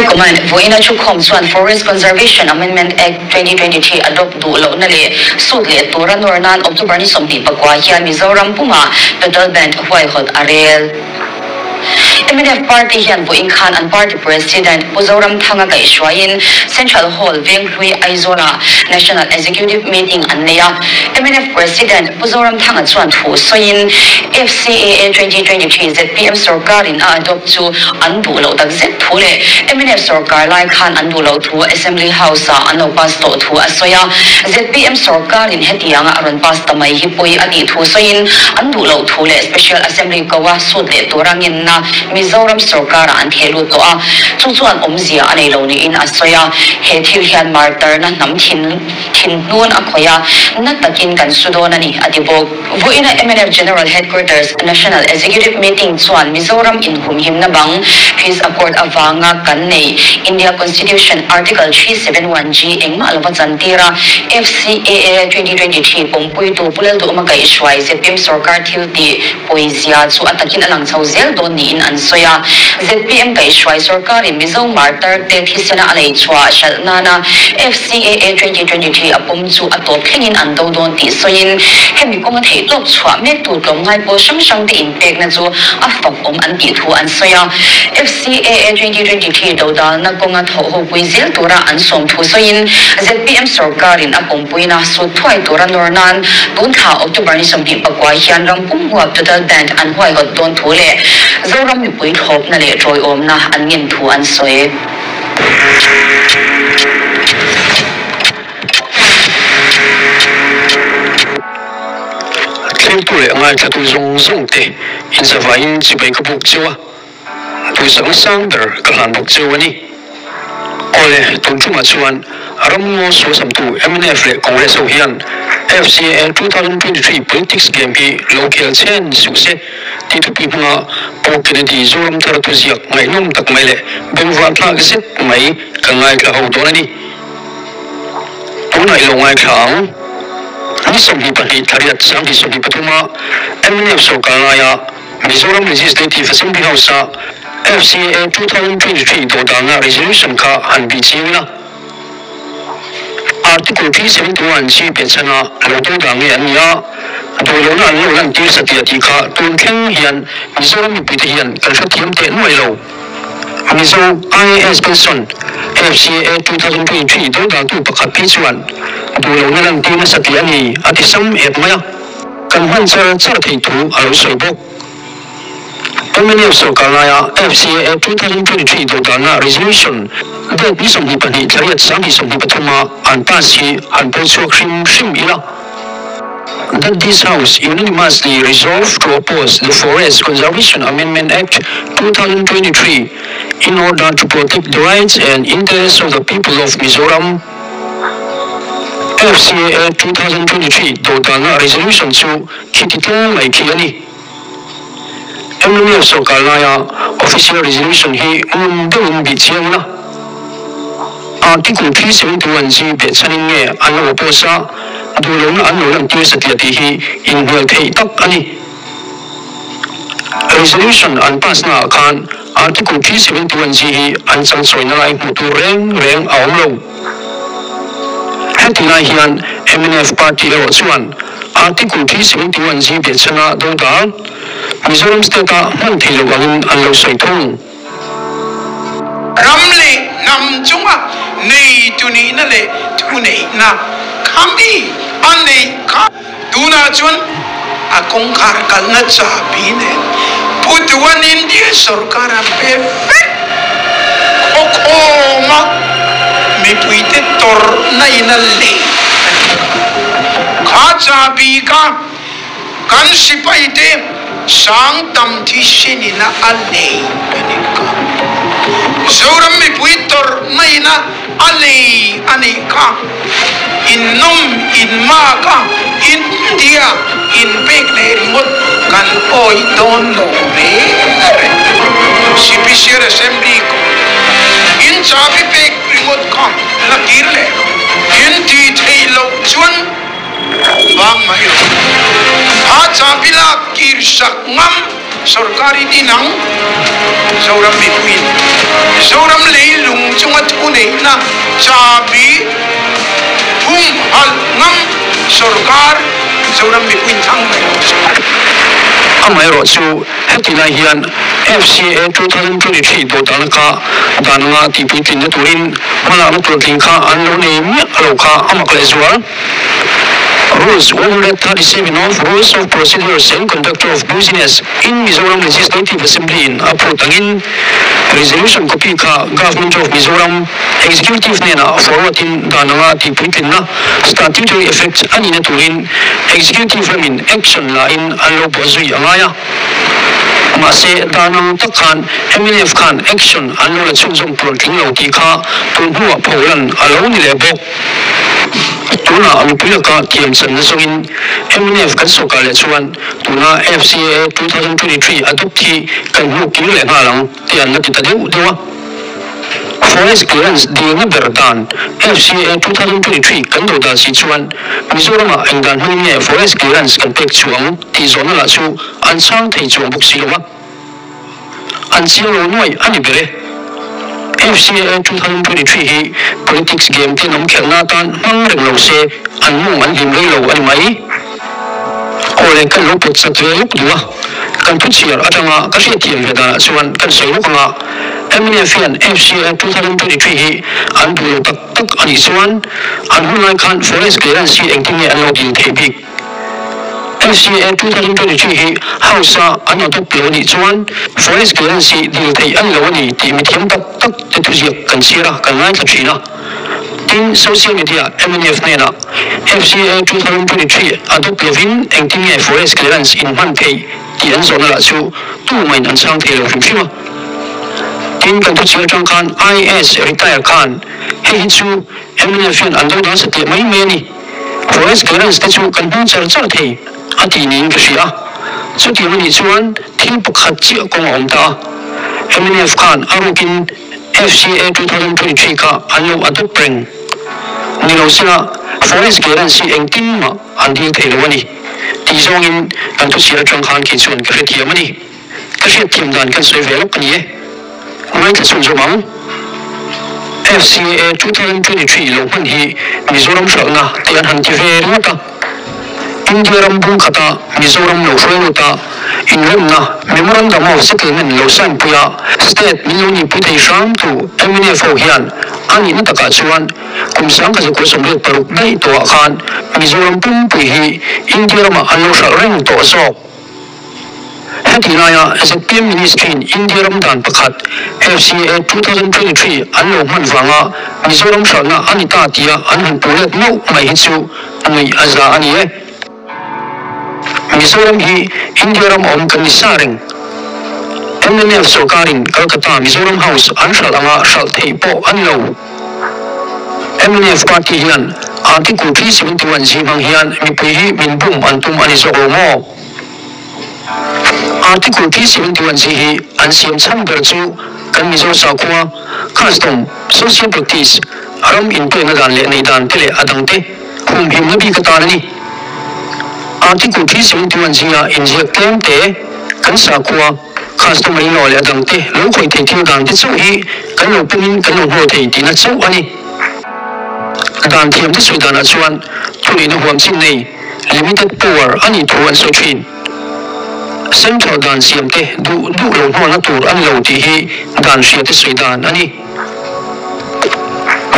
Command vawiina thukhawm chuan Forest Conservation Amendment Act, 2023 adopt duh lohna leh sut leh tura nawr nan October ni 24 hian Mizoram pumah Total Band huaihawt a rel. Mnf party hian vawiin khan an party president Pu Zoramthanga kaihhruaiin Central Hall Venghlui Aizawlah National Executive Meeting an nei a. Mnf president Pu Zoramthanga chuan thu sawiin FCAA 2023 zpm sorkarin a adopt chu an duh loh tak zet thu leh mnf sorkar lai khan an duh loh thu Assembly House-ah an lo pass tawh thu a sawi a. Zpm sorkarin hetianga a rawn pass ta mai hi pawi a tih thu sawiin an duh loh thu leh Special Assembly koa sut leh tura ngenna Mizoram sorkarah an theh lut tawh a, chu chuan awmzia a nei lo niin a sawi a. He thil hian martarna hnam thin thinhnun a khawih a, na takin kan su dawn a ni, a ti bawk. Vawiina mnf General Headquarters National Executive Meeting chuan Mizoram inhumhimna bang Peace Accord avanga kan neih India Constitution Article 371G engmah lova chantir a, FCAA 2023 pawmpuitu Pu Lalduhawma kaihhruai zpm sorkar thil tih pawizia chu a takin a lang chho zel dawn niin an sawi a. Zpm kaihhruai sorkarin Mizo martar te thisena a lei chhuah hralh nana FCAA 2023 a pawm chu a tawp thlengin an do dawn tih sawiin, hemi kawnga theihtawp chhuah mektu tlawmngai pawl hrang hrangte inpekna chu a fak awm an tih thu an sawi a. FCAA 2023 dodalna kawnga thawhhawpui zel tura an sawm thu sawiin, zpm sorkarin a pawmpuina sut thuai tura nawr nan tun thla October ni 29 hian ram pum huap total band an huaihawt dawn thu leh Zoram mipui thlawpna leh tawiawmna an ngen thu an sawi. Thlengtu leh ngaithlatu zawng zawng te inzavaiin chibai ka buk cheu a, duhsakna sang ber ka hlan bawk cheu a ni. Awle, tun tumah chuan ramngaw sualsamtu mnf leh Congress ho hian FCAA 2023 politics game hi lo khel chhen suh se tih thupui hmanga Pu Kennedy Zoramthar thuziak ngaihnawm tak mai leh bengvarthlak zet mai kan ngaithla ho dawn a ni. Tunah i lo ngaithla ang. Ni 22 thla riat 2023 a mnf sorkar laia Mizoram Legislative Assembly House-a FCAA 2023 dawhdahna resolution kha han bih chiang ila. Article 371 G behchhana lo dawhdah nge an ni a, duhlohna an lo lantir satliah tih kha tun thleng hian Mizoram mipuite hian kan hrethiam teh nuai lo. Mizo IAS Benson, FCAA 2023 dodaltu pakhat phei chuan duhlohna lantir nasa tih a ni a ti sam et mai a, kan hman char char theih thu a lo sawi bawk. Mnf sorkar laia FCAA 2023 dodalna resolution date ni 22 thla riat 2023 a an pass hi han pawi chhuak hrim hrim ila. That this House unanimously resolved to oppose the Forest Conservation Amendment Act 2023 in order to protect the rights and interests of the people of Mizoram. FCAA 2023 dodalna resolution chu khiti tleng mai khi a ni. Mnf sorkar laia official resolution hi ngun deuhin bih chiang ila. Article 371 G behchhanin nge an lo oppose a, duhlohna an lo lantir satliah tih hi inhnial theih tak a ni. Resolution an pass naah khan Article 371 G hi an changchawina lai hmuh tur reng reng a awm lo. Heti lai hian mnf party erawh chuan Article 371 G behchhana dodal Mizoram state-a hman theih loh angin an lo sawi thung. Ram leh hnam chunga neitu nihna leh thuneihna kha mi a neih kha tunah chuan a kawngkhar kalna chabi nen Pu Duan India sorkar a pe vek khawkhawm a, mipuite tawrhna in a lei a ni. Kha chabi kha kan sipaite sang tam thisen ina a lei a nih kha. Zoram mipui tawrhna ina a lei a nih kha. In nawm in mak a, India in pek leh ringawt kan awih dawn lo reng reng. Sipisial Assembly ko in chabi pek ringawt kha la kir leh lo. In tih theih loh chuan Vang mai lo. A chabi lak kir sak ngam sorkar in inang Zoram mipuiin Zoram leilung. Chabi humhalh ngam sorkar Zoram mipuiin thlang mai rawh se. Amaherawh chu heti lai hian FCA 2023 dawhdahna kha dan anga tihpuitlinna turin hmalakna puitling kha an lo nei miah lo kha a mak lehzual. Rules 137 of Rules of Procedures and Conduct of Business in Mizoram Legislative Assembly in a phut angin Resolution copy kha Government of Mizoram Executive hnenah forward in dan anga tihpuitlinna statutory effect a nihna turin Executive lamin action la in an lo buah zui a ngai a. Mahse dan ang tak khan mnf khan action an lo la chhunzawm puantling lo tih kha tun hnuah pholan a lo ni leh bawk. Tunah mipui laka thiam channa zawngin mnf kan sawrkar leh chuan tuna FCAA 2023 adopt hi kan hmuh kir leh nghal ang tih an la ti ta deuh deuh a. Forest clearance dilna ber dan FCAA 2023 kan do dan si chuan Mizoramah eng dan hmangin nge forest clearance kan pek chuang tih zawhna lah chu an chhang thei chuang bawk si lo a. An chiang lo nuaih a ni ber e. FCAA 2023 hi politics game ten awm khelhna atan hmang reng lo se an mawng an hlim rei lo a ni mai. Aw le kan lo pet chat ve lawk duh a, kan thu chhiar atanga ka hriatthiam ve danah chuan kan sawi lawk anga mnf hian FCAA 2023 hi an duh lo tak tak a nih chuan an hun lai khan forest clearance hi engtin nge an lo dil theih bik? FCA 2023 hi House a an adopt lo anih chuan Forest Clearance hi dil theih a ni lo a ni tih mithiam tak tak te thuziak kan chhiar a, kan ngaithla thin a. Tin, social media mnf hnenah FCA 2023 adopt lovin engtin nge Forest Clearance in hman theih tih an zawhna lah chu tumahin an chhang thei lo hrim hrim a. Tin, kan thuchhiar atang khan IAS retire khan hei hi chu mnf hian an do dan satliah mai mai a ni. Forest clearance te chu kan hmang char char thei a tih niin ka hria a, chutiang a nih chuan thil pakhat chiah kawng a awm ta a, mnf khan a rukin FCA 2023 kha an lo adopt reng ni lo sela forest clearance hi engtin mah an dil thei lo a ni tih zawngin kan thuchhiar atang khan kei chuan ka hrethiam a ni. Ka hriatthiam dan kan sawi ve lawk a ni e. Ngaithla chhun zawm ang. FCAA 2023 lo hman hi Mizoram hralhna te an han ti ve ringawt a. India ram bung khata Mizoram lo hruai lut a, inremna Memorandum of Settlement lo sign pui a, state min lo nihpui thei hram tu mnf ho hian a nihna takah chuan kum 1986 daih tawhah khan Mizoram pumpui hi India ramah an lo hralh reng tawh zawk. Heti laia zpm Ministry-in India ram dan pakhat FCA 2023 an lo hman vanga Mizoram hralhna a ni ta tia an han puh let mauh mai hi chu nuih a za a ni e. Mizoram hi India ram awm kan ni sa reng. Mnf sorkarin Calcutta Mizoram House an hralh anga hralh theih pawh a ni lo. Mnf party hian Article 371 zing hmang hian mipui hi min bum an tum a ni zawk lo maw? Article 371 zing hi an siam chhan ber chu kan Mizo sakhua, custom, social practice, ram inpekna dan leh neih dan te leh a dang te humhimna bik atan a ni. Article 371 zinga inziak tlem te kan sakhua, Customer in aw leh a dangte lo khawih thei thil dan te chauh hi kan lo pawmin kan lo hnawl thei tihna chauh a ni. Dan thiam te sawi danah chuan thuneihna huam chin nei, limited power, a nih thu an sawi thin. Central dan siam te duh duh lo hnawlna tur a ni lo tih hi dan hria te sawi dan a ni.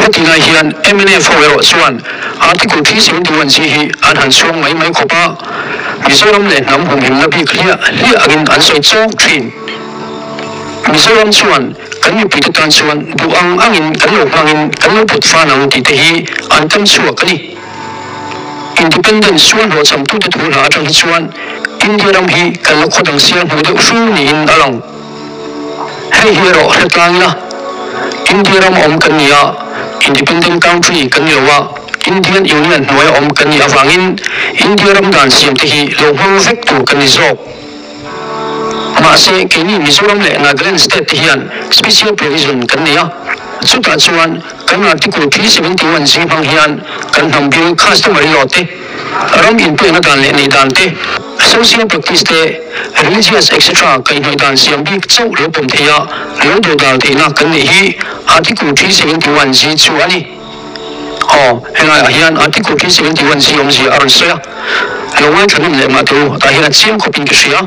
Heti lai hian mnf ho erawh chuan Article 371 G hi an han chhuang mai mai khawp a, Mizoram leh hnam humhimna bik hliah hliah angin an sawi chawk thin. Mizoram chuan kan mipuite tan chuan duh ang angin kan lo hmangin kan lo put fan ang tih te hi an tam chhuak a ni. Independence sual hlawhchhamtute thu hla atang hi chuan India ram hi kan la khaw dang sial hmu deuh hru niin a lang. Hei hi erawh hre tlang ila, India ram awm kan ni a, independent country kan ni lo a, Indian Union hnuaia awm kan nih avangin India ram dan siam te hi lo hmang vek tur kan ni zawk. Mahse, keini Mizoram leh Nagaland state te hian special provision kan nei a, chutah chuan kan Article 371 zing hmang hian kan hnam bil customary law te, ram inpekna dan leh neih dan te, social practice te, religious etc. Kaihhnawih dan siam bik chauh lo pawm theih a, lo dodal theihna kan neih hi Article 371 G chu a ni. Aw, helaiah hian Article 371 G awmzia a rawn sawi a, lo ngaithla hnem leh mah teh u, tah hian a chiang khawpin ka hria.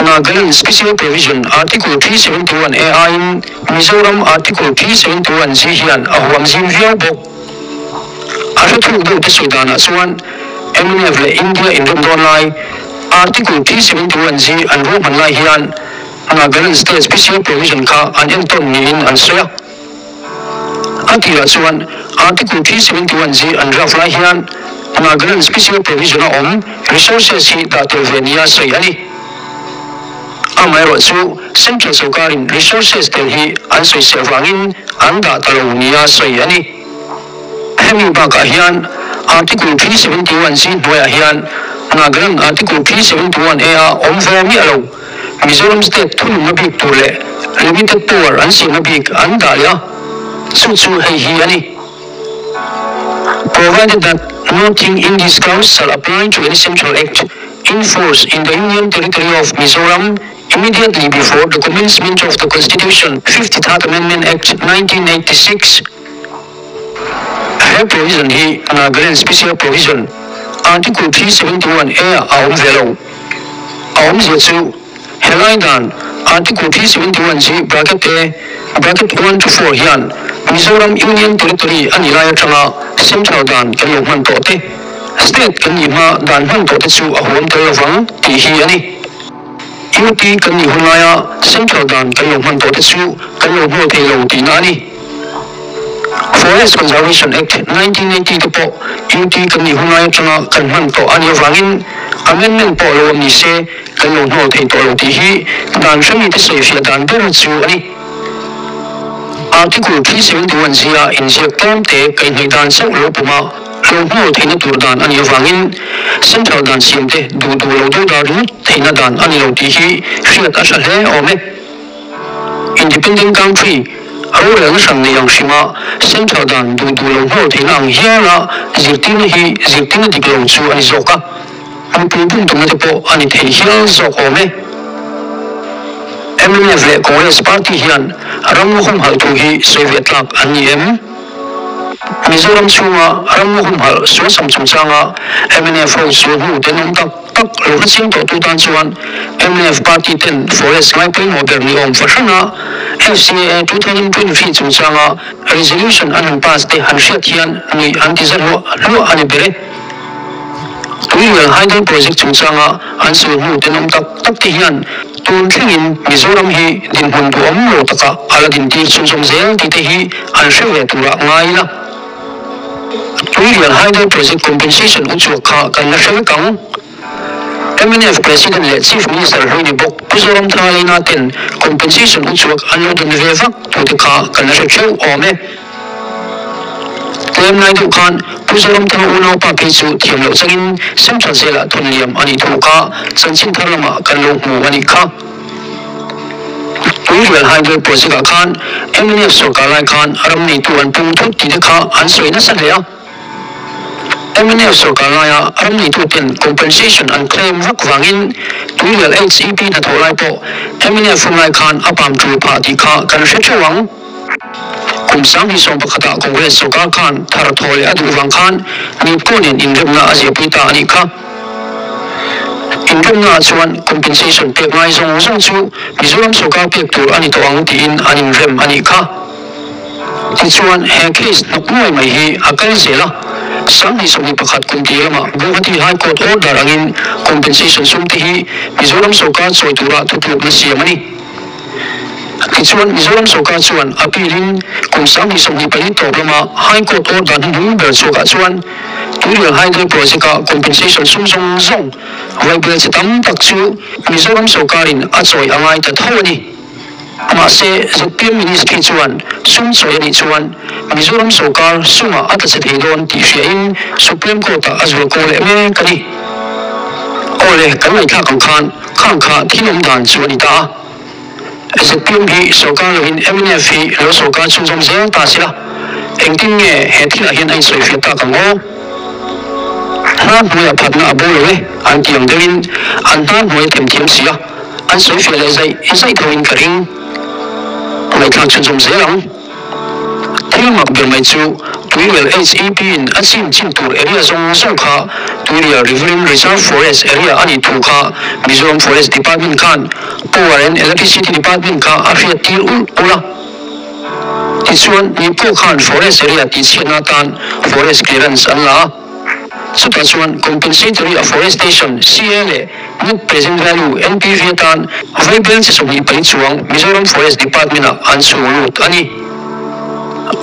Nagaland Special Provision Article 371 A aiin Mizoram Article 371 G hian a huam zim viau bawk. A hre thuk deuh te sawi danah chuan mnf leh India inrem dawn lai Article 371 G an ruahman lai hian Nagaland State Special Provision kha an entawn niin an sawi a. A tirah chuan Article 371 G an draft lai hian Nagaland Special Provision a awm resources hi dah tel ve nia sawi a ni. Amaherawh chu Central sorkarin resources tel hi an sawisel vangin an dah ta lo nia sawi a ni. Hemi bakah hian Article 371 G hnuaiah hian Nagaland Article 371 A a awm ve miah lo. Mizoram State thununna bik tur leh Limited Power an siamna bik an dah leh a, chu chu hei hi a ni. Provided that nothing in this clause shall apply to any Central Act in force in the Union Territory of Mizoram immediately before the commencement of the Constitution, 53rd Amendment Act, 1986. He provision hi Nagaland Special Provision, Article 371 A ah a awm ve lo. A awmzia chu helai dan Article 371 G bracket A bracket 1 to 4 hian Mizoram Union Territory a nih lai atanga Central dan kan lo hman tawh te, State kan nih hma dan hman tawh te chu a huam tel lovang tih hi a ni. UT kan nih hun laia Central dan kan lo hman tawh te chu kan lo hnawl thei lo tihna a ni. Forest Conservation Act 1990 te pawh UT kan nih hun lai atanga kan hman tawh a nih avangin amendment pawh lo awm ni se kan lo hnawl thei tawh lo tih hi dan hremite sawifiah dan ber chu a ni. Article 371 zia inziak tlawmte kaihhnawih dan chauh lo pawm a, lo hnawl theihna tur dan a nih avangin Central dan siamte duh duh lo do dar ringawt theihna dan a ni lo tih hi hriat a tha hle awm e. Independent country, rorelna hran nei ang hrima Central dan duh duh lo hnawl theihna ang hiala zirtirna hi zirtirna dik lo chu a ni zawk a, mipui bum tumna te pawh a ni thei hial zawk awm e. Mnf leh Congress party hian ram humhalh thu hi sawi ve tlak an ni em? Mizoram chhunga ram humhalh sualsam chungchanga mnf ho chu hnu tenawm tak tak lo hre chiang tawh tu tan chuan mnf party ten forest ngai pawimawh ber ni awm fahrana FCAA 2023 chungchanga resolution an han pass te han hriat hian nuih an ti za hluah hluah a ni ber e. Tuirial Hydel Project chungchanga an sawi hnu tenawm tak tak te hian tun thlengin Mizoram hi dinhmun duhawm lo takah a la dintir chhunzawm zel tih te hi an hre ve turah ngai ila. Tuirial Hydel Project compensation u chhuak kha kan la hre vek ang. Mnf President leh Chief Minister hlui ni bawk Pu Zoramthanga Leina ten compensation u chhuak an lo dawn ve vak thu te kha kan la hre theuh awm e. Tlem lai deuh khan Pu Zoramthanga unaupa phei chu thiam loh changin Central Jail ah thawn liam a nih thu kha chanchin thar lamah kan lo hmu a nih kha. Tuirial Hydel Project ah khan mnf sorkar lai khan ram neitu an pung thut tih te kha an sawi nasa hle a. Mnf sorkar laia ram neitu ten compensation an claim vak vangin Tuirial HEP hnathawh lai pawh mnf hun lai khan a pam tul phah tih kha kan hre theuh ang. Kum 2011 ah Congress sorkar khan thar thaw leh a duh vang khan Nipko nen inremna a ziahpui ta a nih kha. Inremna ah chuan compensation pek ngai zawng zawng chu Mizoram sorkar pek tur a ni tawh ang tiin an inrem a nih kha. Tichuan he case hnawk nuai mai hi a kal zel a, 2021 kum tih lamah Guwahati High Court order angin compensation sum te hi Mizoram sorkar chawi tura thutlukna siam a ni. Tichuan, Mizoram sorkar chuan appeal in kum 2024 tawp lama High Court order hnuhnung ber chhuakah chuan Tuirial Hydel Project a compensation sum zawng zawng vaibel chi tam tak chu Mizoram sorkarin a chawi a ngai ta tho a ni. Mahse, zpm Ministry chuan sum chawi a nih chuan Mizoram sorkar sumah a tla chhe thei dawn tih hriain Supreme Court-ah a zual ko leh mek a ni. Awle, kan ngaihthlak ang khan Khang kha thil awm dan chu a ni ta a. Zpm hi sorkar loin mnf hi lo sorkar chhunzawm zel ta sila, engtin nge he thilah hian a insawifiah tak ang aw? Hnar hnuaiah phatna a bo lo e an ti ang deuhin an hnar hnuai a themthiam si a, an sawifiah leh zaih zaih thoin ka ring. Ngaihthlak chhunzawm zel ang. Thil mak ber mai chu. Tuirial HEP in a chim chin tur area zawng zawng kha Tuirial Riverine Reserve Forest area a nih thu kha Mizoram Forest Department khan Power and Electricity Department kha a hriat tir ulh ulh a. Tichuan, Nipko khan forest area tihchhiatna atan forest clearance an la a. Chutah chuan Compensatory Afforestation, CA, leh Net Present Value, NPV, atan vaibel chi 24 chuang Mizoram Forest Department-ah an chhung lut a ni.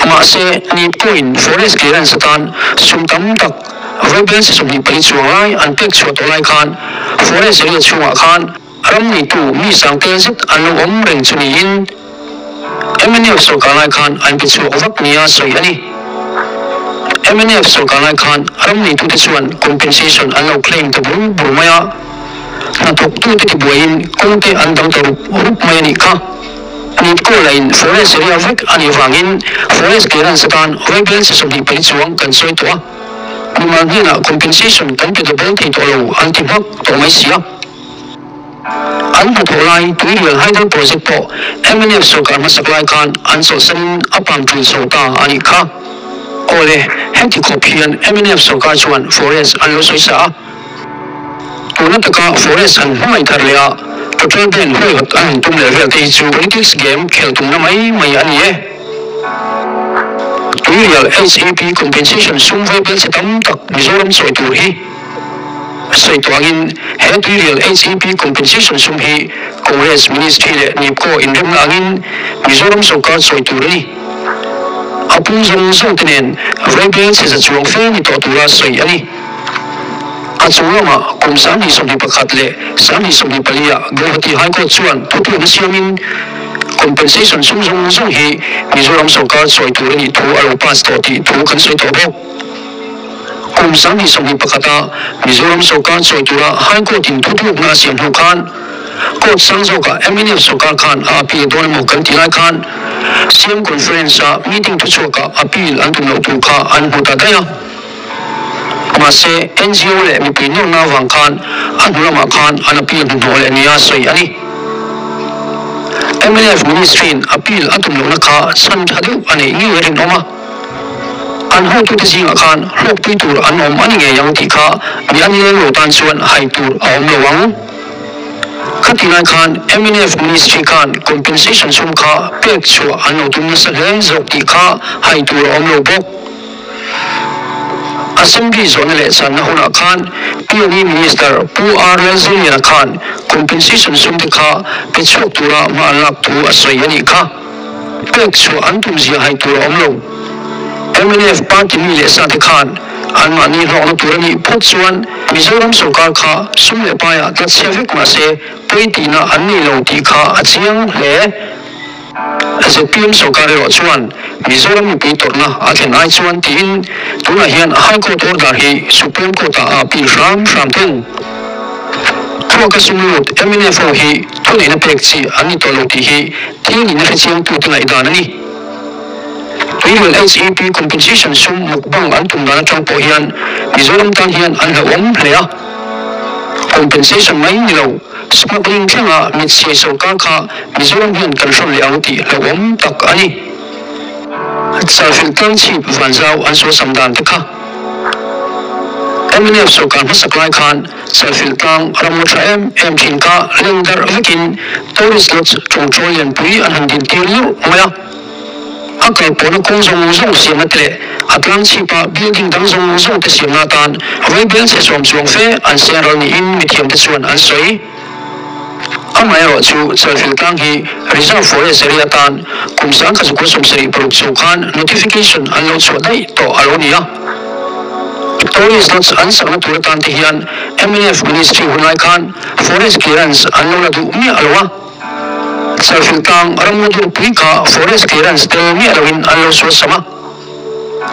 Mahse, Nipko-in forest clearance atan sum tam tak vaibel chi 24 chuang lai an pek chhuah tawh lai khan forest area chhungah khan Ram neitu mi sangte zet an lo awm reng chu niin mnf sorkar lai khan an pe chhuak vak nia sawi a ni. Mnf sorkar lai khan ram neitute chuan compensation an lo claim ta bur bur mai a, hnathawktute tibuaiin kawngte an dang ta rup rup mai a nih kha. Nitko lahin forest area vek a nih vangin forest clearance atan vaibel chi 24 chuang kan sawi tawh a, mimal hnenah compensation kan pe double thei tawh lo an ti hmak tawh mai si a. An hnathawh lai Tuirial Hydel Project pawh mnf sorkar hmasak lai khan an chawlhsanin a pang tul chho ta a nih kha. Awle, heti khawp hian mnf sorkar chuan forest an lo sawi sa a. Tuna taka forest an hmangaih thar leh a, petrol ban huaihawt an han tum leh vel te hi chu politics game khelh tumna mai mai a ni e. Tuirial HEP compensation sum vaibel che tam tak Mizoram chawi tur hi. Sawi tuangin he Tuirial HEP compensation sum hi Congress Ministry leh NEEPCO inremna angin Mizoram sorkar chawi tur a ni. A pum zawng zawng te nen vaibel chhe za chuang fe ni tawh tura sawi a ni. A chung lamah kum 2021 leh 2024 ah Guwahati High Court chuan thutlukna siamin compensation sum zawng zawng hi Mizoram sorkar chawi tur a nih thu a lo pass tawh tih thu kan sawi tawh bawk. Kum 2021 a Mizoram sorkar chawi tura High Court in thutlukna a siam hnu khan Court sang zawkah mnf sorkar khan a appeal dawn emaw kan tih lai khan CM Conference a meeting thuchhuakah appeal an tum loh tur kha an hmu ta daih a. Mahse, NGO leh mipui nawrna avang khan a hnu lamah khan an appeal hnuhnawh leh nia sawi a ni. Mnf Ministry in appeal a tum lohna kha chhan tha deuh a neih ngei a rinawm a. An hotute zingah khan hlawkpui tur an awm a ni ngei ang tih kha mi a nileng lo tan chuan hai tur a awm lo ang. Khatih lai khan mnf Ministry khan compensation sum kha pek chhuah an lo tum nasa hle zawk tih kha hai tur a awm lo bawk. Assembly zawhna leh channa hunah khan PNE Minister Pu R Lalzeliana khan compensation sum te kha pe chhuak tura hma an lak thu a sawi a nih kha. Pek chhuah an tum zia hai tur a awm lo. Mnf party mi leh sa te khan anmahni hlawkna tur a nih phawt chuan Mizoram sorkar kha sum leh paiah tla chhia vek mah se pawi tihna an nei lo tih kha a chiang hle. Zpm sorkar erawh chuan Mizoram mipui tawrhna a thlen ai chuan tiin tunah hian High Court order hi Supreme Court ah a appeal hram hram thung. Thluaka sum lut mnf ho hi thuneihna pek chi an ni tawh lo tih hi thil nihna hrechiangtute ngaihdan a ni. Tuirial HEP compensation sum mukbang an tum dan atang pawh hian Mizoram tan hian an hlauhawm hle a. Compensation mai ni lo, smuggling thlenga mitchhiai sorkar kha Mizoram hian kan hrawn leh ang tih hlauhawm tak a ni. Chalfilh tlang chhip vanzau an suasam dan te kha mnf sorkar hmasak lai khan Chalfilh tlang ramngaw tha em em thin kha leng darh vekin tourist lodge tawngtawl lianpui an han din tir lurh mai a. A kalpawhna kawng zawng zawng siamna te leh a tlang chhipa building dang zawng zawng te siamna atan vaibel chhe chuam chuang fe an siam ral niin mithiamte chuan an sawi. Amaherawh chu Chalfilh tlang hi Reserve Forest area atan kum 1976 chho khan notification an lo chhuah daih tawh a lo ni a. Tourist lodge an sakna tur atan te hian mnf Ministry hunlai khan Forest clearance an lo la duh miah lo a. Chalfilh tlang ramngaw durpui kha forest clearance tel miah loin an lo sual sam a,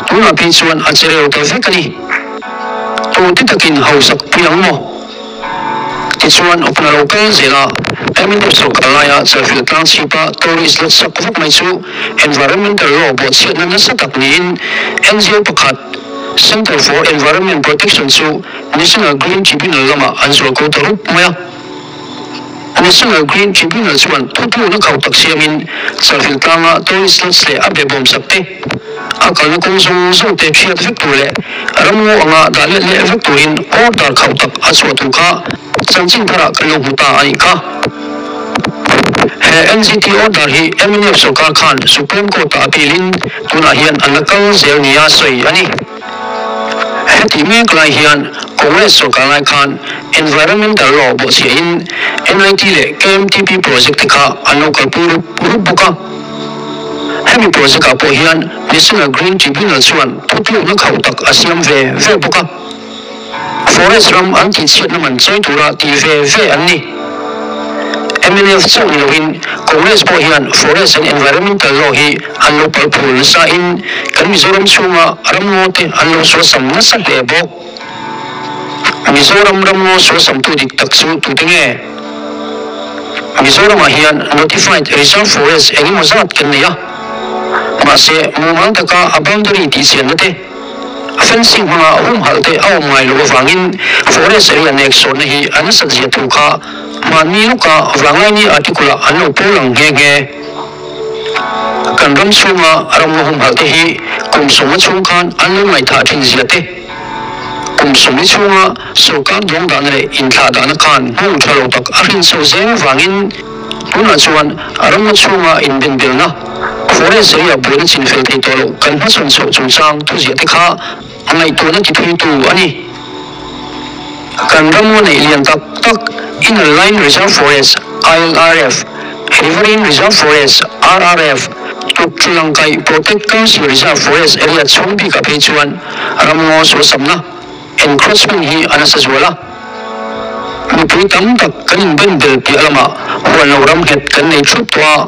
tunah phei chuan a che reu ta vek a ni. Tute takin hausak pui ang maw? Tichuan awpna lo kal zel a, mnf sorkar laia Chalfilh tlang chhipa tourist lot sak vak mai chu environmental law bawhchhiatna nasa tak niin NGO pakhat Centre for Environment Protection chu National Green Tribunal lamah an zual ko ta rup mai a. National Green Tribunal chuan thutlukna khauh tak siamin Chalfilh tlanga tourist lots leh a behbawm sak te, A kalna kawng zawng zawng te thiat vek tur leh ramngaw anga dah let leh vek turin order khauh tak a chhuah tur kha chanchin tharah kan lo hmu ta a nih kha. He NGT order hi mnf sorkar khan Supreme Court ah appeal in tunah hian an la kal zel nia sawi a ni. Hetih mek lai hian Congress sorkar lai khan Environmental Law bawhchhiahin NIT leh KMTP project te kha an lo kalpui rup rup bawk a. Hemi project ah pawh hian National Green Tribunal chuan thutlukna khauh tak a siam ve ve bawk a. Forest ram an tihchhiatna man chawi tura ti ve ve an ni. Mnf chauh ni loin Congress pawh hian Forest and Environmental Law hi an lo pal phul nasa in kan Mizoram chhunga ramngaw te an lo suasam nasa hle bawk. Mizoram ramngaw suasamtu dik tak chu tute nge? Mizoramah hian Notified Reserve Forest engemaw zat kan nei a, mahse mumal taka a boundary tihchianna te, Fencing hmanga humhalh te a awm ngai loh avangin forest area nek sawnna hi a nasat zia thu kha hmanni lawka Vanglaini article-ah an lo pawl ang nghe nghe. Kan ram chhunga ramngaw humhalh te hi kum sawmna chhung khan an lo ngaihthah thin zia te, kum sawmli chhunga sorkar duang dahna leh inthlah dahna khan nghawng tha lo tak a hrin chho zel avangin tunah chuan ramngaw chhunga inbenbelna, Forest area buaina chin fel thei tawh loh kan hmachhawn chhoh chungchang thuziah te kha ngaihtuahna ti thui tu a ni. Kan ramngaw neih lian tak tak Inner Line Reserve Forest, ILRF, Riverine Reserve Forest, RRF, Tukchulangkaih Protect Council Reserve Forest area chhung bikah phei chuan ramngaw sualsamna, encroachment, hi a nasa zual a. Mipui tam tak kan inben bel piah lamah huan lo ram nghet kan nei thup tawh a.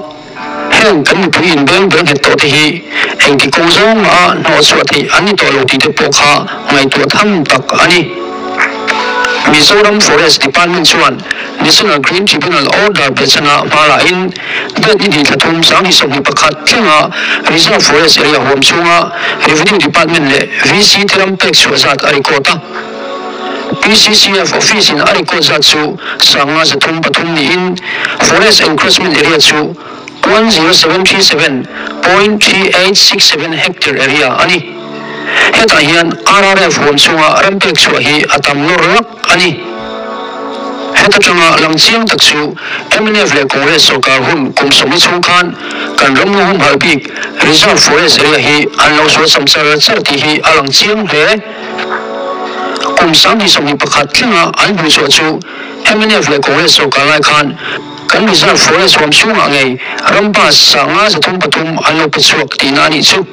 Heng kan mipui inbeng bel nghet tawh te hi engti kawng zawng mah a hnawh chhuah theih an ni tawh lo tih te pawh kha ngaihtuah tham tak a ni. Mizoram Forest Department chuan National Green Tribunal order behchana hma lahin date ni hnih thla thum 2021 thlenga Reserve Forest area huam chhunga Revenue Department leh VC te ram pek chhuah zat a record a. PCCF office in a record zat chu 533 niin Forest Encroachment Area chu 10737.3867 hectare area a ni. Hetah hian RRF huam chhunga ram pek chhuah hi a tam lawr lak a ni. Heta tanga lang chiang tak chu mnf leh Congress sorkar hun kum sawmli chhung khan kan ram ngaw humhalh bik Reserve Forest Area hi an lo sualsam char char tih hi a lang chiang hle. Kum 2021 thlenga an hmuhchhuah chu mnf leh Congress sorkar lai khan kan Reserve Forest huam chhungah ngei ram bus 533 an lo pe chhuak tihna a nih chu.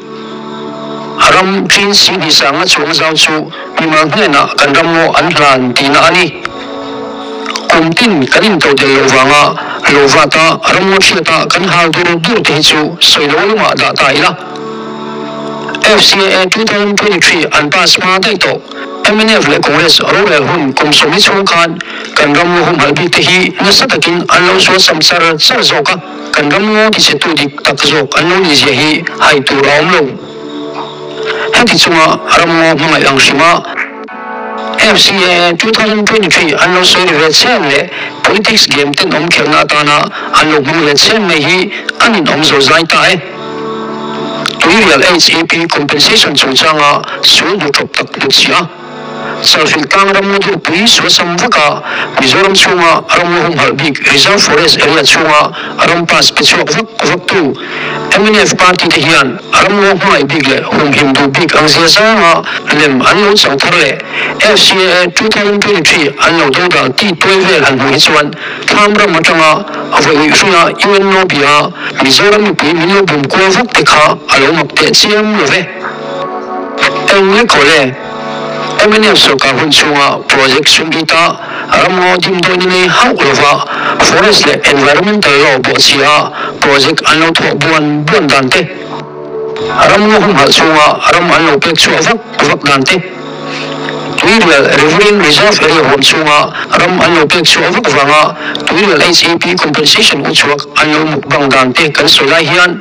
Ram ṭin 25 chuang zau chu mimal hnenah kan ram ngaw an hlan tihna a ni. Kum tin kan intodelh loh vanga lo vata ram ngaw hriata kan hal dur dur te hi chu sawi lo lamah dah ta ila. FCAA 2023 an pass hma daih tawh. Mnf leh Congress rorel hun kum sawmli chhung khan kan ram ngaw humhalh bik te hi nasa takin an lo sual sam char char zawk a, kan ram ngaw tichhetu dik tak zawk an lo nih zia hi hai tur a awm lo. Heti chunga ram ngaw hmangaih ang hrima FCAA 2023 an lo sawi ri ve chen leh politics game tenawm khelhna atana an lo hmang ve chen mai hi an inawm zo zai ta e. Tuirial HEP compensation chungchanga sual hmu tawp tak hnutchhiah a, Chalfilh tlang ram ngaw durpui sualsam vaka Mizoram chhunga ram ngaw humhalh bik Reserve Forest area chhunga ram pass pe chhuak vak vaktu mnf party te hian ram ngaw hmangaih bik leh humhim duh bik ang zia zanga lem an lo chang thar leh FCAA 2023 an lo dodal tih tuai vel han hmuh hi chuan Thlam ram atanga a vawi hringa UNO bia Mizoram mipui min lo bum kual vak te kha a lo mak teh chiam lo ve. Eng le khaw le? Mnf sorkar hun chhunga project sum hi ta ramngaw dim dawn i nei hauh lova forest leh environmental law bawhchhia project an lo thawh buan buan dan te, ramngaw humhalh chhunga ram an lo pek chhuah vak vak dan te, Tuirial Riverine Reserve Area huam chhunga ram an lo pek chhuah vak vanga Tuirial HEP compensation u chhuak an lo muk bang dan te kan sawi lai hian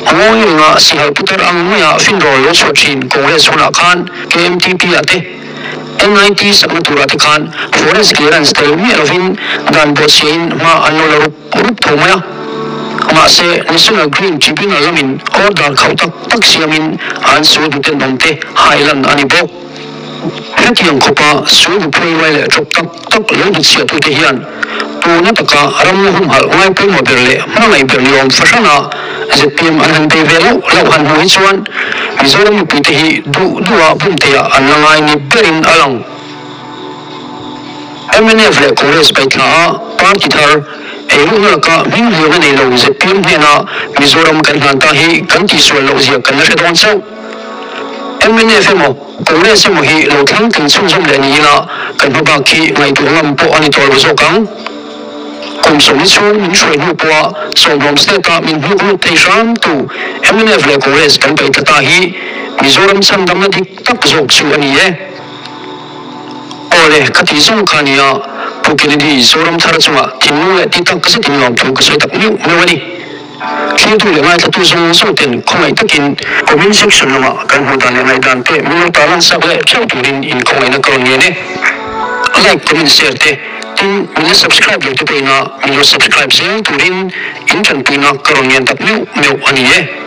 ngawi ringa sihal putar ang maia finrawl lo chhuah thin Congress hunah khan KMTP ah te NIT sakna turah te khan forest clearance tel miah lovin dan bawhchhiahin hma an lo la rup rup tho mai a. Mahse, National Green Tribunal lamin order khauh tak tak siamin an sual duten awmte hailan a ni bawk. Hetiang khawpa sual duphei ruai leh ṭawp tak tak lo duchhiahtute hian tuna taka ram humhalh ngai pawimawh ber leh hmangaih ber ni awm fahranah zpm an han bei ve loh loh han hmuh hi chuan Mizoram mipuite hi duh duha bumteiah an la ngai ni berin a lang. Mnf leh Congress paihthla a party thar eiruhna laka hming hliam a nei lo zpm hnena Mizoram kan hlan ta hi kan tihsual loh zia kan la hre dawn chauh. Mnf emaw Congress emaw hi lo thlang tling chhunzawm leh ni ila kan hma bak khi ngaihtuah ngam pawh a ni tawh lo zawk ang. Kum sawmli chhung min hruai hnu pawha sawmhlawm state a min hnuk lut thei hram tu mnf leh Congress kan paihthla ta hi Mizoram chhandamna dik tak zawk chu a ni e. Awle, ka tih zawng kha nia, Pu Kennedy Zoramthara chungah thinlung leh ti tak zetin lawmthu ka sawi tak meuh meuh a ni. Thlirtu leh ngaithlatu zawng zawng ten khawngaih takin comment section lamah kan hmuh dan leh ngaihdan te min lo tarlan sak leh theuh turin in khawngaihna ka rawn ngen e. Like, comment, share te tin min la subscribe lo te pawhin a min lo subscribe zel turin in tanpuina ka rawn ngen tak meuh meuh a ni e.